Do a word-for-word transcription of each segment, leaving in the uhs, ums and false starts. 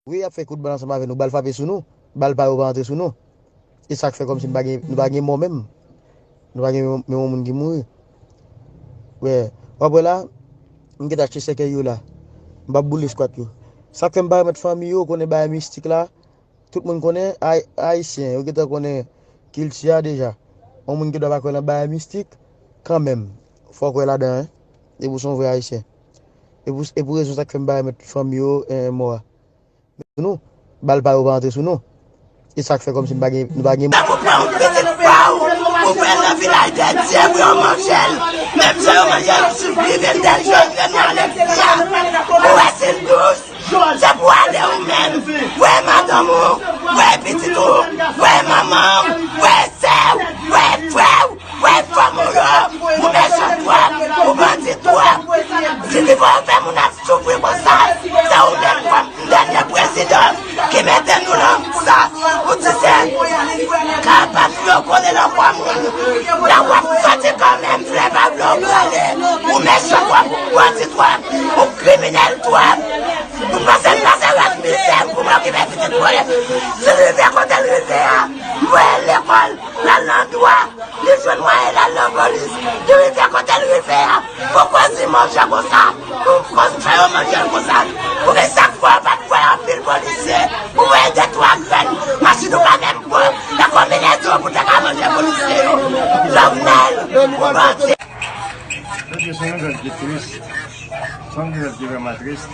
Wi, y ap fè kout bal ansanm avè nou, bal frape sou nou, bal pa yo pa antre sou nou. E sa k fè kòmsi nou pa gen, nou pa gen mò menm. Nou pa gen menm, menm yon moun ki mouri. Wè, w ap wè la, m gentan achte sèkèy yo la. M p ap boule skwat yo. Sa k fè m pa remèt fanmi yo, konnen bagay mistik la, tout moun konnen, ay-, ayisyen, yo gentan konnen kilti a deja. Yon moun gen dwa pa kwè nan bagay mistik, kanmenm, fò w kwè ladan, en. Depi w se yon vrè ayisyen. E pou, e pou rezon sa k fè m pa remèt fanmi yo, en, mò a. Men nou, bal pa yo pa antre sou nou. E sa k fè kòmsi nou pa gen, nou pa gen. Ou pran yon pitit pa w, ou fè l nan vilaj de Dye pou yo manje l. Menm jan yo manje l sou Vivendel Jòj Renwa Alèksi a. Ou wè si l dous, se pou ale ou menm. Wè madanm ou, wè pitit ou, wè manman w, wè sè w, wè frè w. Wè fanm ou yo, ou mechan twòp, ou bandi twòp. Si li fè w fè moun ap soufri konsa, se ou menm kòm dènye prezidan ki mete nou nan sa. Ou di se kapat yo kole nan kò moun. La w ap soti kanmenm, vle pa vle w prale. Ou mechan twòp, ou bandi twòp, ou kriminèl twòp. Ou panse m pase rès mizè m pou m okipe pitit mwen. Si l rive kote l rive a, m voye l lekòl, l al nan dwa. Li jwenn mwayen l al nan polis. Li rive kote l rive a. Poukwa di manje konsa? Poukwa fè yo manje l konsa? Poukisa k fè yo pa t voye anpil polisye? Ou voye de twa grenn. Machin ou pa menm bon. Nan konbinezon pou te ka manje polisye yo. Jovenel, ou bandi. Jodi se yon nouvèl ki tris. Se yon nouvèl ki vrèman tris.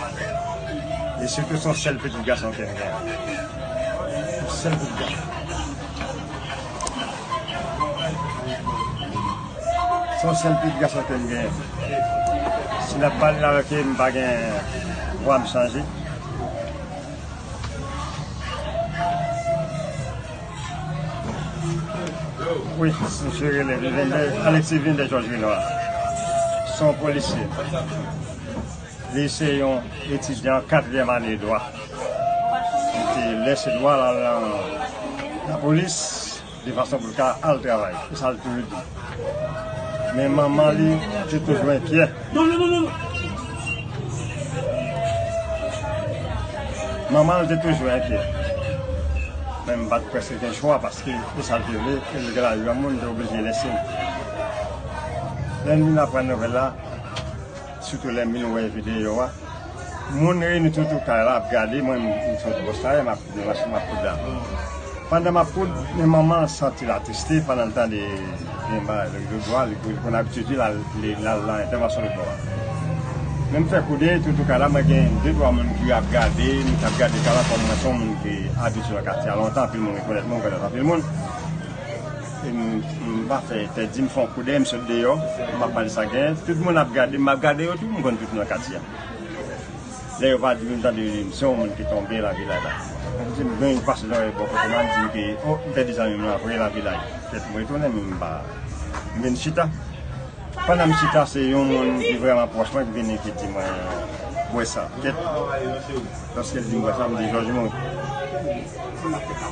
E sitou se yon sèl pitit gason ke m gen. Yon sèl pitit gason. Se yon sèl pitit gason ke m genyen. Si n ap pale la avèk li, m pa gen vwa m chanje. Wi, misye rele Vivendel, Alexis Vivendel George Renoir. Se yon polisye. Li se yon etidyan katriyèm ane dwa. Li te lèse dwa l al nan lapolis de fason pou l ka al travay. Se sa l toujou di. Men manman li te toujou enkyè. Manman li te toujou enkyè. Men m pa t prèske gen chwa paske se sa l te vle, e l te lari yon moun, te oblije lèse m. Lè m vin aprann nouvèl la, sitou lè m vin wè videyo a, moun reyini toutou kay la ap gade, mwen m sot bò sa, m ap, m ap koud la. Pandan m ap koud, men manman l santi l atriste, pandan l tande gen bagay, li, li, li konn abitid li, l al, li, l al nan entèvansyon lòt bò a. Men m fè koudèy, toutou kay la, mwen gen de twa moun ki ap gade, m t ap gade kay la, kòm mwen se yon moun ki abitye nan katye a lontan, anpil moun rekonèt mwen, m rekonèt anpil moun. E m, m pa fè tèt di, m fè yon koudèy, m sot deyò, m ap gade sa k genyen. Tout moun ap gade m, m ap gade yo tou, m konn tout moun nan katye a. Lè yo pa di m, m tande se yon moun ki tonbe nan vilaj la. M di m, gen yon pase zòrèy bò kote m, m di m ke, o, m pèdi zanmi m nan vre nan vilaj. Kèt, m retounen, men m pa, m vin chita. Pandan m chita, se yon moun ki vrèman pwòch mwen ki vini, ki di mwen, "Bwè sa, kèt." Lòske l di m bwè sa, m di, "Jòj mouri."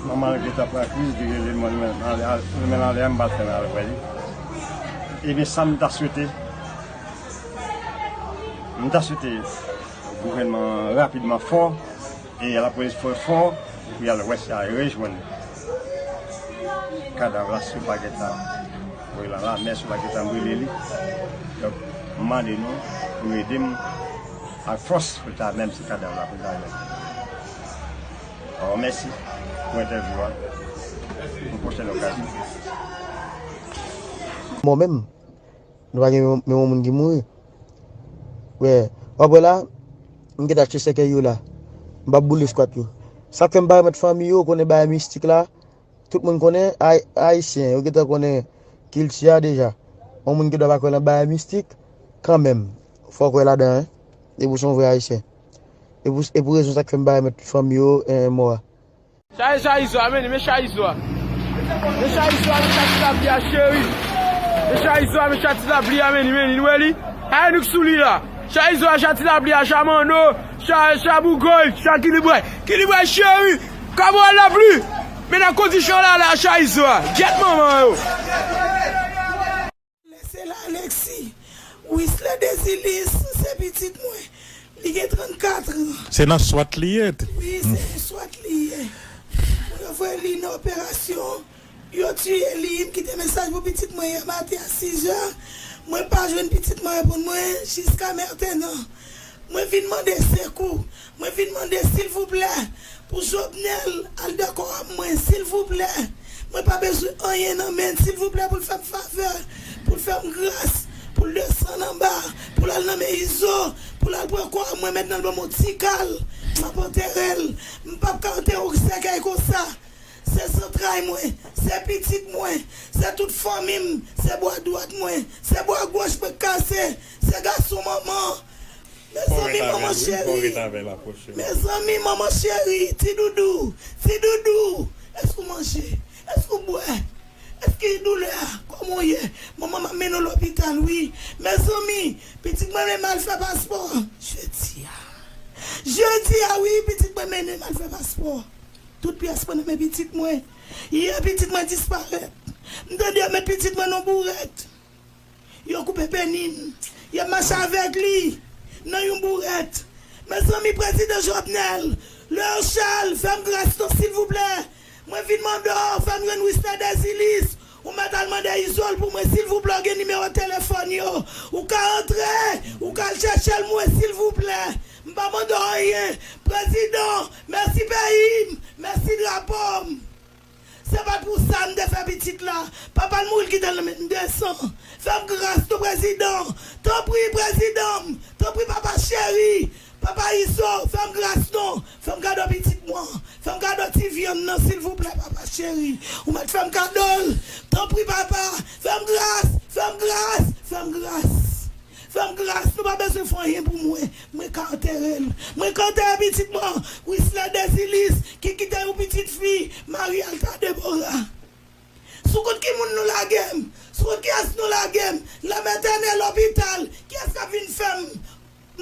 Manman l gentan pran kriz, li rele mwen, li men l anlè, li men l anlè a, m pa t fè mal wè li. Ebyen, sa m ta swete, m ta swete gouvènman an rapidman fò, e lapolis fò, fò, pou y al wè si y a rejwenn kadav la, si yo pa gentan voye l nan lamè, si yo pa gentan brile li. Donk, m mande nou pou nou ede m ak fòs pou l ta, menm si kadav la pou l ta jwenn. Alò, mèsi pou entèvyou a. Yon pwochèn okazyon. Mò menm. Nou pa gen menm, menm yon moun ki mouri. Wè, w ap wè la, m gentan achte sèkèy yo la. M p ap boule skwat yo. Sa k fè m pa remèt fanmi yo, konnen bagay mistik la, tout moun konnen, ay-, ayisyen, yo gentan konnen kilti a deja. Yon moun gen dwa pa kwè nan bagay mistik, kanmenm, fò w kwè ladan, en. Depi w se yon vrè ayisyen. E pou, e pou rezon sa k fè m pa remèt fanmi yo, en, mò a. Chaje, chaje izo a, men li, men chaje izo a. Men chaje izo a, men chaje ti lapli a, cheri. Men chaje izo a, men chaje ti lapli a, men li, men li, nou wè li. Ayen nou k sou li la. Chaje izo a, chaje ti lapli a, chaje mando, chaje, chaje bougòy, chaje kilibway. Kilibway, cheri. Kabwal lapli. Men nan kondisyon la, la, chaje izo a. Gyèt manman yo. Lè se la Alexis. Wisley Desilis, se pitit mwen. Li gen trannkat an. Se nan swat li ye? Wi, se nan swat li ye. Yo voye li nan operasyon. Yo tiye li, m kite mesaj pou pitit mwen yè maten a sizè. Mwen pa jwenn pitit mwen reponn mwen jiska mentenan. Mwen vin mande sekou. Mwen vin mande silvouplè pou Jovenel al dan kò a mwen, silvouplè. Mwen pa bezwen anyen nan men l, silvouplè, pou l fè m favè, pou l fè m gras, pou l desann anba, pou l al nan men Izo, pou l al pran kò a mwen, met nan l ban m yon ti kal, m ap antere l. M p ap ka antere yon sèkèy konsa. Se zantray mwen, se pitit mwen, se tout fanmi m, se bwa dwat mwen, se bwa goch mwen k kase, se gason manman. Mezanmi, manman cheri. Mezanmi, manman cheri, ti doudou, ti doudou. Èske w manje? Èske w bwè? Èske doulè a? Kòman w ye? Manman, m ap mennen w lopital, wi. Mezanmi, pitit mwen menm al fè paspò. Jodi a. Jodi a, wi, pitit mwen mennen m al fè paspò. Tout pyès mwen nan men pitit mwen. Yè pitit mwen disparèt. M tande yo met pitit mwen nan bourèt. Yo koupe peni l. Y ap mache avèk li nan yon bourèt. Mezanmi, prezidan Jovenel, Léon Charles, fè m gras non, silvouplè. Mwen vin mande w, fè m jwenn Wisner Desilis. Ou mèt al mande Izol pou mwen, silvouplè, w gen nimewo telefòn yo. Ou ka antre, ou ka al chèche l mwen, silvouplè. M pa mande w anyen. Prezidan, mèsi peyi m, mèsi drapo m. Se pa pou sa m te fè pitit la. Papa l mouri, l kite l nan men m desan. Fè m gras non, prezidan. Tanpri, prezidan m. Tanpri, papa cheri. Papa Izo, fè m gras non. Fè m kado pitit mwen. Fè m kado ti vyann nan, silvouplè, papa cheri. Ou mèt fè m kado l. Tanpri, papa. Fè m gras, fè m gras, fè m gras. Fè m gras, nou pa bezwen fè anyen pou mwen. Mwen ka antere l. Mwen ka antere pitit mwen, Wisner Desilis, ki kite yon pitit fi, Marie Alta Deborah. Sou kont ki moun nou lage m? Sou kont kiyès nou lage m? Lanmètènèl, lopital, kiyès k ap vin fè m?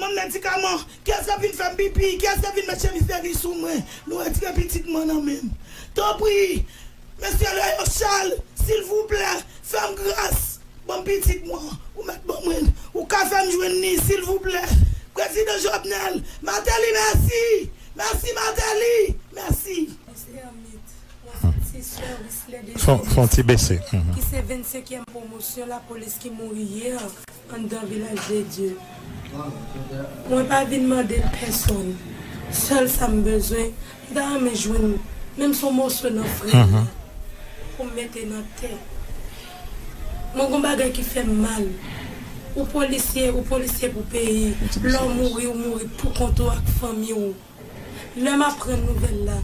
Manm medikaman, kiyès k ap vin fè m pipi? Kiyès k ap vin met chemiz de nuit sou mwen? Nou retire pitit mwen nan men m. Tanpri, mesye Léon Charles, silvouplè, fè m gras. Ban m pitit mwen, ou mèt ban mwen l. Ou ka fè m jwenn li, silvouplè. Prezidan Jovenel, Martelly, mèsi. Mèsi, Martelly. Mèsi. Miss Hermite, mwen se ti sè Wisler Desilis, fon ti bese, ki se vennsenkyèm pwomosyon lapolis ki mouri yè anndan Vilaj de Dye. Mwen pa vin mande pèsonn. Sèl sa m bezwen, m ta renmen jwenn menm se yon moso nan frè m nan pou m mete nan tè. Mwen gon bagay ki fè m mal. Ou polisye, ou polisye pou peyi. Lè w mouri, ou mouri pou kont ou ak fanmi w. Lè m aprann nouvèl la,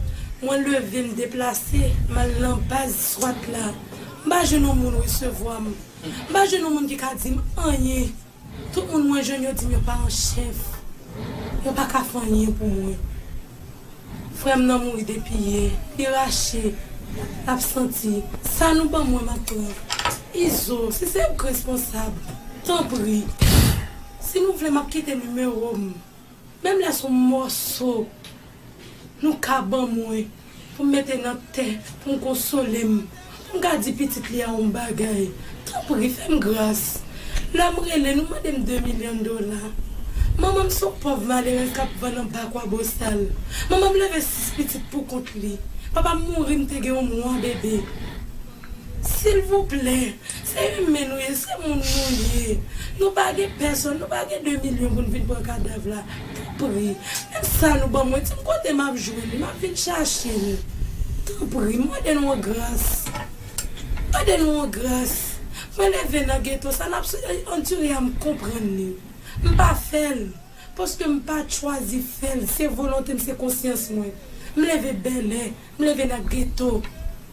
mwen leve, m deplase, m al nan baz swat la. M pa jwenn yon moun resevwa m. M pa jwenn yon moun ki ka di m anyen. Tout moun mwen jwenn, yo di m yo pa an chèf. Yo pa ka fè anyen pou mwen. Frè m nan mouri depi yè. Li rache. L ap santi. Sa nou ban mwen, m ap pran. Izo, si se ou k responsab, tanpri. Si nou vle, m ap kite nimewo m. Menm lè se yon mòso nou ka ban mwen pou m mete nan tè, pou m konsole m, pou m ka di pitit li a yon bagay. Tanpri, fè m gras. Lè m rele, nou mande m de milyon dola. Manman m se yon pòv malerèz k ap vann anba Kwabosal. Manman m leve sis pitit pou kont li. Papa m mouri, m te gen yon mwa bebe. Silvouplè, se imen nou ye, se moun nou ye. Nou pa gen pèsonn, nou pa gen de milyon pou n vin pran kadav la. Tanpri, menm sa nou ban mwen, di m kote m ap jwenn li, m ap vin chache l. Tanpri, m mande nou an gras. M mande nou an gras. Mwen leve nan geto, sa n ap andire a, m konprann li. M pa fè l. Paske m pa t chwazi fè l, se volonte m, se konsyans mwen. M leve bèlè, m leve nan geto.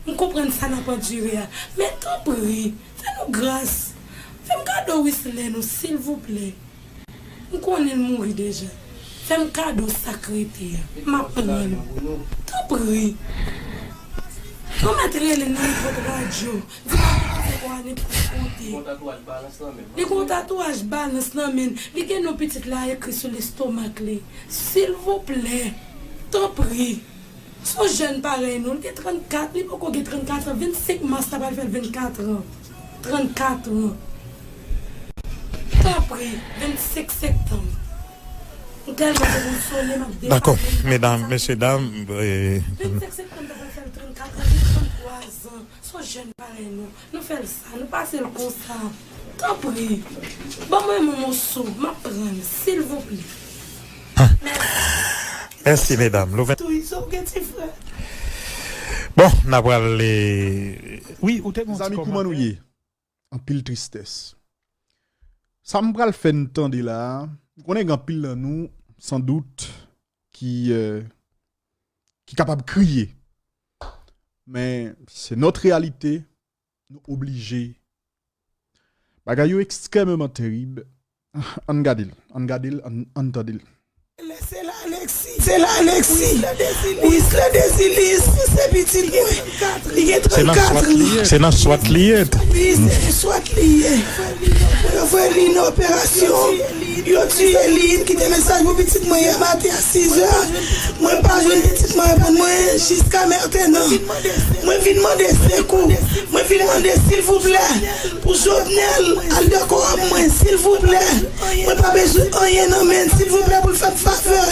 M konprann sa n ap andire a. Men tanpri, fè nou gras. Fè m kado Wisler nou, silvouplè. M konnen l mouri deja. Fè m kado sa k rete a. M ap pran l. Tanpri. Nou mèt rele nan nenpòt radyo. Di pa gen kote pou ale pou konte. Li gon tatouaj balans nan men l. Li gen non pitit la ekri sou lestomak li. Silvouplè, tanpri. Se yon jèn parèy nou. Li gen trannkat, li poko gen trannkat an. Vennsenk mas la pral fè l vennkat an. Trannkat an. Tanpri, vennsenk septanm. M Tèlman te konn sonnen, m ap depale. Dakò, medam, mesye dam, e, vennsenk septanm ta pral fè l trannkat an, li tranntwa zan. Se yon jèn parèy nou. Nou fè l sa, nou pase l konsa. Tanpri, ban mwen yon moso, m ap pran l, silvouplè. Mèsi. Mèsi, medam. Louven. Tou, Izo, ou gen ti frè. Bon, n a pral, e, wi, ou te gen yon ti kòmantè. Zanmi, kòman nou ye? Anpil tristès. Sa m pral fè n tande la a, m konnen gen anpil nan nou, sandout, ki, euh, ki kapab kriye. Men, se nòt reyalite, nou oblije. Bagay yo ekstrèmeman terib. Ann gade l, ann gade l, ann, ann tande l. Se la Alexis, se la Alexis, Wisley Desilis, se pitit mwen, li gen trannkat an. Se nan swat li ye. Wi, se nan swat li ye. Yo voye li nan operasyon, yo tiye li, m kite mesaj pou pitit mwen yè maten a sizè. Mwen pa jwenn pitit mwen reponn mwen jiska mentenan. Mwen vin mande sekou, mwen vin mande silvouplè pou Jovenel al dakò ak mwen, silvouplè. Mwen pa bezwen anyen nan men l, silvouplè, pou l fè m favè,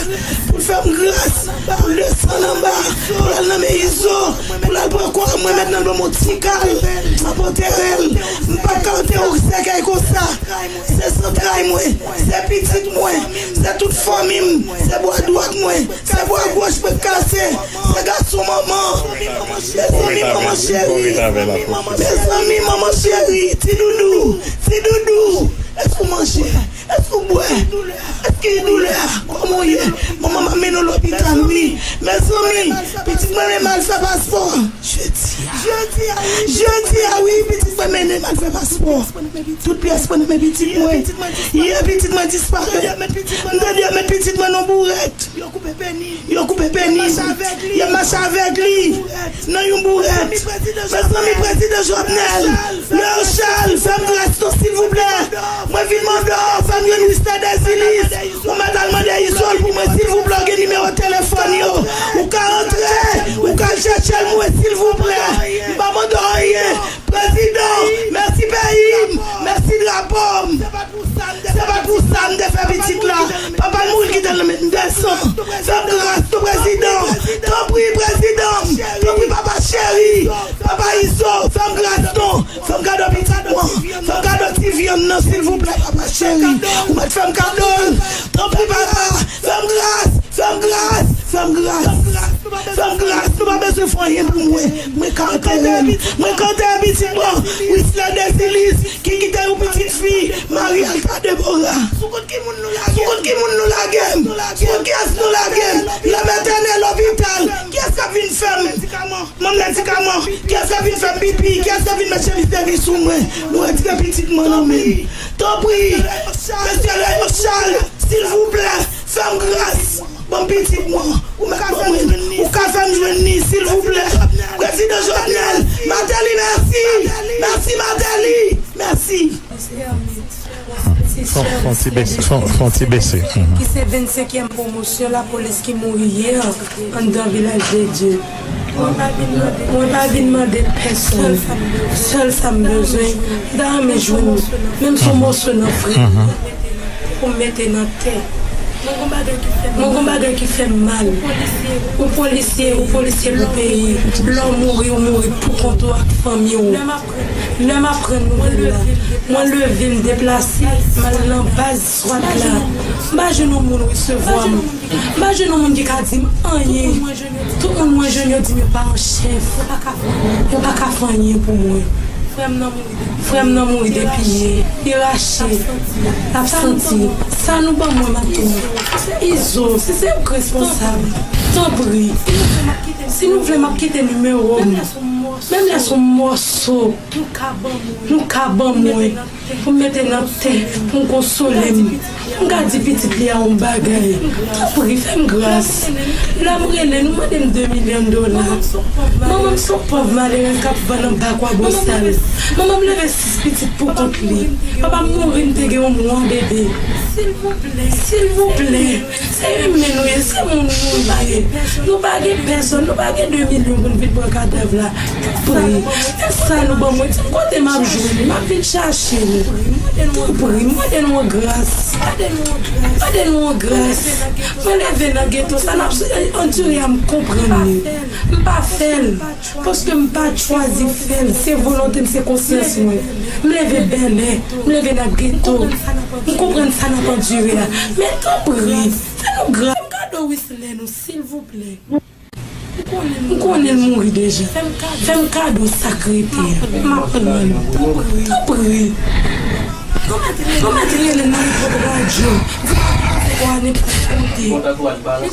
pou l fè m gras, pou l desann anba, pou l al nan men Izo, pou l al pran kò a mwen, mèt nan ban m yon ti kal, m ap antere l. M p ap ka antere yon sèkèy konsa. Se zantray mwen, se pitit mwen, se tout fanmi m, se bwa dwat mwen, se bwa goch mwen k kase, se gason manman. Mezanmi, manman cheri, mezanmi, manman cheri, ti doudou, ti doudou, èske w manje? Èske w bwè? Èske gen doulè a? Kòman w ye? Manman m ap mennen w lopital, wi. Mezanmi, pitit mwen menm al fè paspò. Jodi a. Jodi a, wi. Jodi a, wi, pitit mwen mennen m al fè paspò. Tout pyès mwen nan men pitit mwen. Yè pitit mwen disparèt. M tande yo met pitit mwen nan bourèt. Yo koupe peni l. Yo mache avèk li. Nan yon bourèt. Mezanmi, prezidan Jovenel, Léon Charles, fè m gras non, silvouplè. Mwen vin mande w, fè m jwenn Wisley Desilis. Ou mèt al mande Izo l pou mwen, silvouplè, w gen nimewo telefòn yo. Ou ka antre, ou ka al chèche l mwen, silvouplè. M pa mande w anyen. Prezidan, mèsi peyi m, mèsi drapo m. Se pa t pou sa m te fè pitit la. Papa l mouri kite l nan men m desann. Fè m gras non, prezidan. Tanpri, prezidan. Tanpri, papa cheri. Papa Izo, fè m gras non. Fè m gade pitit mwen. Fè m gade ti vyann nan, silvouplè, papa cheri. Ou mèt fè m kado l. Tanpri, papa. Fè m gras. Fè m gras. Fè m gras. Fè m gras. Nou pa bezwen fè anyen pou mwen. Mwen ka antere l. Mwen ka antere pitit mwen. Wisley Desilis, ki kite yon pitit fi, Marie Alta Deborah. Sou kont ki moun nou lage m? Sou kont kiyès nou lage m? Lanmè tènè lopital. Kiyès k ap vin fè m? Manm medikaman. Kiyès k ap vin fè m pipi? Kiyès k ap vin met chemiz de vi sou mwen? Nou retire pitit mwen nan men m. Tanpri, mesye Léon Charles, silvouplè, fè m gras. Ban m pitit mwen. Ou mèt ban mwen. Ou ka fè m jwenn li, silvouplè. Prezidan Jovenel, Martelly, mèsi. Mèsi, Martelly. Mèsi. Fon, fon ti bese, fon, fon ti bese. Mhm. Ki se vennsenkyèm pwomosyon lapolis ki mouri yè anndan Vilaj de Dye. Mwen pa vin mande pèsonn. Sèl sa m bezwen, m ta renmen jwenn menm se yon mòso nan frè m pou m mete nan tè. Mwen gon bagay ki fè m mal. Ou polisye, ou polisye pou peyi. Lè w mouri, ou mouri pou kont ou ak fanmi w. Lè m aprann nouvèl la, mwen leve, m deplase, m al nan baz swat la. M pa jwenn yon moun resevwa m. M pa jwenn yon moun ki ka di m anyen. Tout moun mwen jwenn yo di m yo pa an chèf. Yo pa ka fè anyen pou mwen. Frè m nan mouri depi yè. Li rache. L ap santi. Sa nou ban mwen maten. Izo, si se ou k responsab, tanpri. Si nou vle, m ap kite nimewo m. Menm lè se yon mòso, nou ka ban mwen pou m mete nan tè, pou m konsole m. M ka di pitit li a yon bagay. Tanpri, fè m gras. Lè m rele, nou mande m de milyon dola. Manman m se yon pòv malerèz k ap vann anba kwa bosal. Manman m leve sis pitit pou kont li. Papa m mouri, m te gen yon mwa bebe. Silvouplè, se imen nou ye, se moun nou ye. Nou pa gen pèsonn, nou pa gen de milyon pou n vin pran kadav la. Tanpri, menm sa nou ban mwen, di m kote m ap jwenn li, m ap vin chache l. Tanpri, m mande nou yon gras. Mande nou yon gras. Mwen leve nan geto, sa n ap andire a, m konprann li. M pa fè l, paske m pa t chwazi fè l. Se volonte m, se konsyans mwen. M leve bèlè, m leve nan geto. M konprann sa n ap andire a. Men tanpri, fè nou gras. Fè m kado Wislè nou, silvouplè. M konnen l mouri deja. Fè m kado sa k rete a. M ap pran l. Tanpri. Tanpri. Nou mèt rele nan nenpòt radyo. Di pa fè nenpòt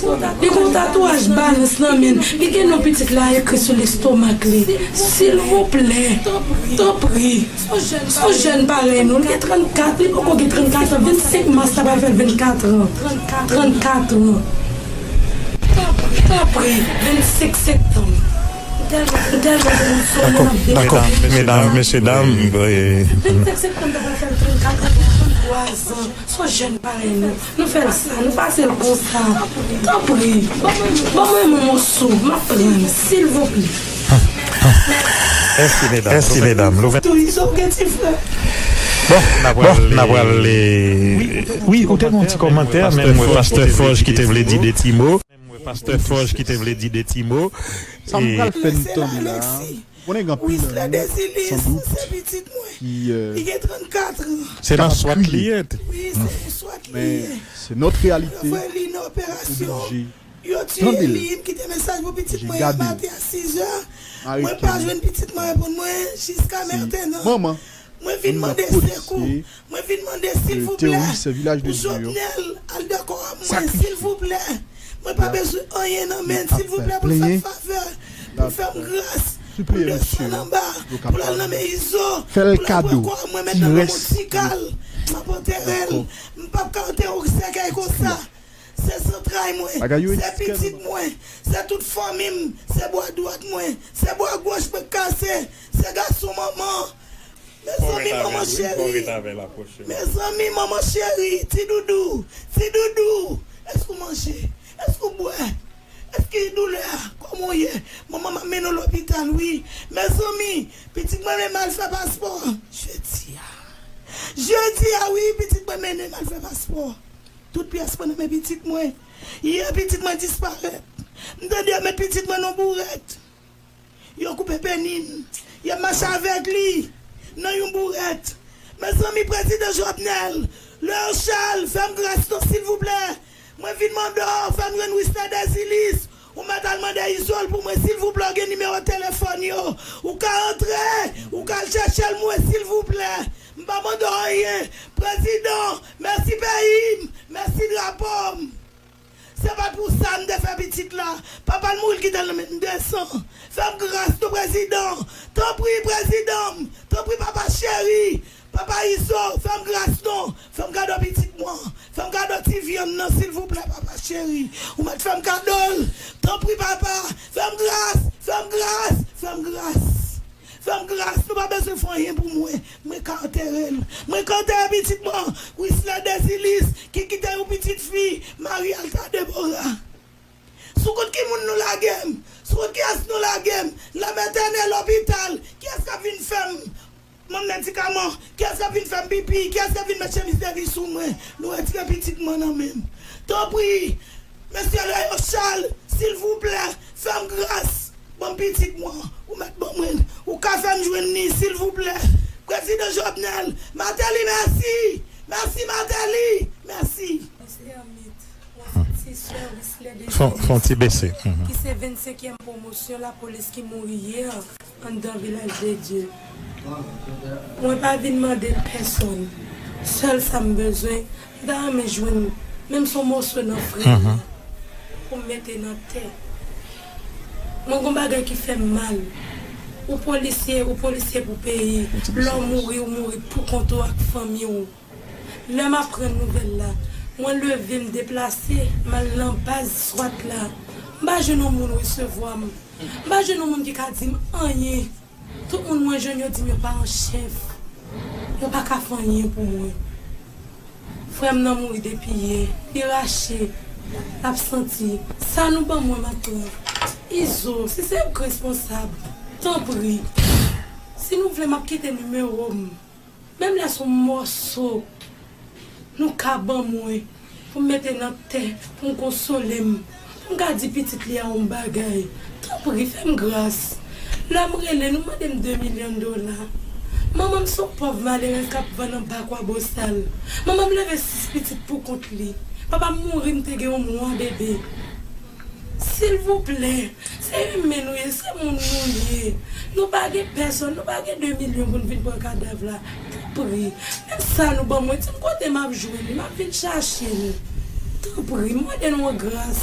kote. Li gen yon tatouaj balans nan men l. Li gen non pitit la ekri sou lestomak li. Silvouplè. Tanpri. Se yon jèn parèy nou. Li gen trannkat. Li poko gen trannkat an. Vennsenk mas la pral fè l vennkat an. Trannkat an. Tanpri, vennsenk septanm. M tèlman, m tèlman kontan, m ap dekouvri. Dakò, dakò. Medam, mesye dam, e, vennsenk septanm ta pral fè l trannkat an, trannntwa zan. Se yon jèn parèy nou. Nou fè l sa, nou pase l konsa. Tanpri, ban mwen, ban mwen yon moso, m ap pran l, silvouplè. Mèsi, medam. Mèsi, medam. Tou, Izo, gen ti frè. Bon, n ap pral, e, wi, ou te gen yon ti kòmantè, men m wè pastè Fòj ki te vle di de ti mo. Pastè Fòj ki te vle di de ti mo. Sa m pral fè n tande la a, konnen gen anpil nan nou, sandout, ki, euh, se nan swat li ye. Men se nòt reyalite, oblije tande l, oblije gade l. Mwen pa jwenn pitit mwen reponn mwen jiska mentenan. Mwen vin mande sekou. Mwen vin mande, silvouplè, pou Jovenel al dakò ak mwen, silvouplè. Mwen pa bezwen anyen nan men l, silvouplè, pou l fè m favè, pou l fè m gras, pou l desann anba, pou l al nan men Izo, pou l al pran kò a mwen, met nan men m yon ti kal, m ap antere l. M p ap ka antere yon sèkèy konsa. Se zantray mwen, se pitit mwen, se tout fanmi m, se bwa dwat mwen, se bwa goch mwen k kase, se gason manman. Mezanmi, manman cheri. Mezanmi, manman cheri, ti doudou, ti doudou. Èske w manje? Èske w bwè? Èske doulè a? Kòman w ye? Manman, m ap mennen w lopital, wi. Mezanmi, pitit mwen mennen m al fè paspò. Jedi a. Jedi a, wi, pitit mwen mennen m al fè paspò. Tout pyès mwen nan men pitit mwen. Yè, pitit mwen disparèt. M tande yo met pitit mwen nan bourèt. Yo koupe peni l. Y ap mache avèk li nan yon bourèt. Mezanmi, prezidan Jovenel, Léon Charles, fè m gras non, silvouplè. Mwen vin mande w, fè m jwenn Wislè Dèzilis. Ou mèt al mande Izol pou mwen, silvouplè, w gen nimewo telefòn yo. Ou ka antre, ou ka al chèche l mwen, silvouplè. M pa mande w anyen. Prezidan, mèsi peyi m, mèsi drapo m. Se pa pou sa m te fè pitit la. Papa l mouri, l kite l nan men m desan. Fè m gras non, prezidan. Tanpri, prezidan m. Tanpri, papa cheri. Papa Izo, fè m gras non. Fè m kado pitit mwen. Fè m kado ti vyann nan, silvouplè, papa cheri. Ou mèt fè m kado l. Tanpri, papa. Fè m gras, fè m gras, fè m gras. Fè m gras, nou pa bezwen fè anyen pou mwen. Mwen ka antere l. Mwen ka antere pitit mwen, Wislè Dèzilis, ki kite yon pitit fi, Marie Alta Deborah. Sou kont ki moun nou lage m? Sou kont kiyès nou lage m? Lanmè tènè, lopital, kiyès k ap vin fè m? Manm medikaman, kiyès k ap vin fè m pipi? Kiyès k ap vin met chemiz de ri sou mwen? Nou retire pitit mwen nan men m. Tanpri, mesye Léon Charles, silvouplè, fè m gras. Ban m pitit mwen, ou mèt ban mwen l. Ou ka fè m jwenn li, silvouplè. Prezidan Jovenel, Martelly, mèsi. Mèsi, Martelly. Mèsi. Miss Hermite, mwen se ti sè Wislè Desilis, ki se vennsenkyèm pwomosyon lapolis ki mouri yè anndan Vilaj de Dye. Mwen pa vin mande pèsonn. Sèl sa m bezwen, m ta renmen jwenn menm se yon moso nan frè m nan pou m mete nan tè. Mwen gon bagay ki fè m mal. Ou polisye, ou polisye pou peyi. Lè w mouri, ou mouri pou kont ou ak fanmi w. Lè m aprann nouvèl la, mwen leve, m deplase, m al nan baz swat la. M pa jwenn yon moun resevwa m. M pa jwenn yon moun ki ka di m anyen. Tout moun mwen jwenn yo di m yo pa an chèf. Yo pa ka fè anyen pou mwen. Frè m nan mouri depi yè. Li rache. L ap santi. Sa nou ban mwen maten an. Izo, si se ou k responsab, Tanpri, si nou vle, m ap kite nimewo m. Menm lè se yon mòso nou ka ban mwen pou m mete nan tè, pou m konsole m, pou m ka di pitit li a yon bagay. Tanpri, fè m gras. Lè m rele, nou mande m de milyon dola. Manman m se yon pòv malerèz k ap vann anba Kwabosal. Manman m leve sis pitit pou kont li. Papa m mouri, m te gen yon mwa bebe. Silvouplè, se imen nou ye, se moun nou ye. Nou pa gen pèsòn, nou pa gen de milyon pou n vin pran kadav la. Tanpri, menm sa nou ban mwen, di m kote m ap jwenn li, m ap vin chache l. Tanpri, m mande nou yon gras.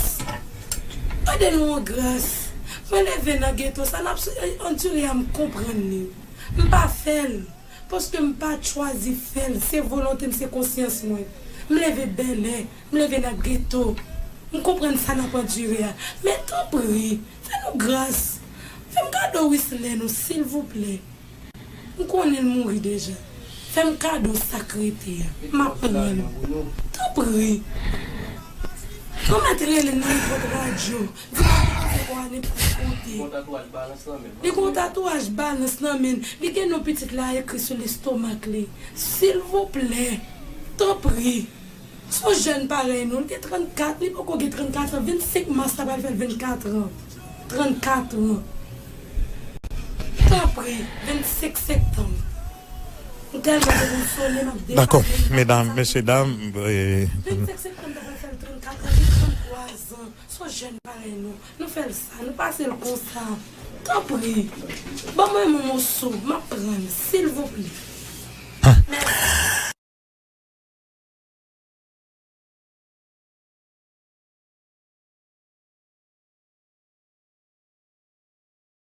Mande nou yon gras. Mwen leve nan geto, sa n ap andire a, m konprann li. M pa fè l. Paske m pa t chwazi fè l, se volonte m, se konsyans mwen. M leve bèlè, m leve nan geto. M konprann sa n ap andire a. Men tanpri, fè nou gras. Fè m kado Wislè nou, silvouplè. M konnen l mouri deja. Fè m kado sa k rete a. M ap pran l. Tanpri. Nou mèt rele nan nenpòt radyo. Di pa gen kò a nenpòt kote. Li gen yon tatouaj balans nan men l. Li gen non pitit la ekri sou lestomak li. Silvouplè. Tanpri. Se yon jèn parèy nou. Li gen trannkat, li poko gen trannkat an. Vennsenk mas la pral fè l vennkat an. Trannkat an. Tanpri, vennsenk septanm. M tèlman te konsole, m ap depale. Dakò, medam, mesye dam, e, vennsenk septanm ta pral fè l trannkat an, li tranntwa zan. Se yon jèn parèy nou. Nou fè l sa, nou pase l konsa. Tanpri, ban mwen yon moso, m ap pran l, silvouplè. Mèsi.